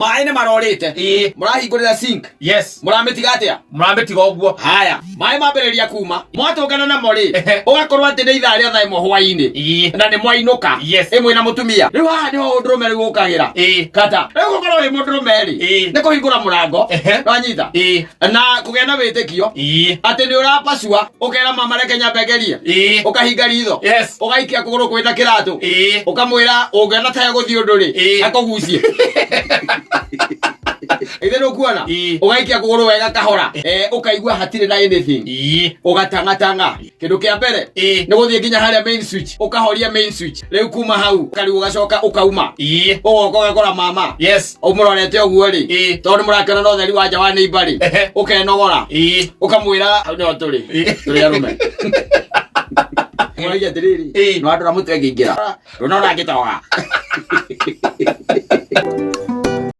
Maĩ nĩ marorĩte. Ĩĩ. Mũrahingũrĩra sink. Yes. Mũramĩtiga atĩa? Mũramĩtiga ũguo. Haya, maĩ mambĩrĩria kuma, mwatũngana namo rĩ, Ehe. ũgakorwo atĩ nĩ ithaa rĩa 1:00 hwainĩ Ĩĩ. na nĩ mwainũka. Yes. Ĩ mwĩna mũtumia. Rĩu haha nĩho ũndũrũme rĩu ũkagĩra. Ĩĩ. Kata rĩu gũkorwo wĩ mũndũrũme rĩ, Ĩĩ. nĩ kũhingũra mũrango. Ehe. Wanyita? Ĩĩ. Na kũgĩa na wĩtĩkio Ĩĩ. atĩ nĩ ũrapacua, ũkera mama reke nyambe ngerie. Ĩĩ. Ũkahinga ritho. Yes. Ũgaikia kũgũrũ kwĩna kĩratũ. Ĩĩ. Ũkamwĩra ũngĩona ta egũthiĩ ũndũ rĩ, Ĩĩ. akũgucie. Ithe ndũkuona? Ĩĩ. Ũgaikia kũgũrũ wega kahora. Ũkaigua hatirĩ na anything. Ĩĩ. Ũgatang'atang'a. Kĩndũ kĩa mbere Ĩĩ. nĩ gũthiĩ nginya harĩa main switch, ũkahoria main switch. Rĩu kuma hau kariu ũgacoka ũkauma. Ĩĩ. Ũgoka ũgakora mama. Yes. Ũmũrorete ũguo rĩ, Ĩĩ. tondũ mũrakĩona na ũtheri wa nja wa neighbor rĩ, Ehe. ũkenogora. Ĩĩ. Ũkamwĩra hau nĩho tũrĩ. Ĩĩ. Tũrĩ arũme. Mũragia atĩrĩrĩ, Ĩĩ. nĩwandora mũtwe ngĩingĩra. Ndũnona ngĩtoga.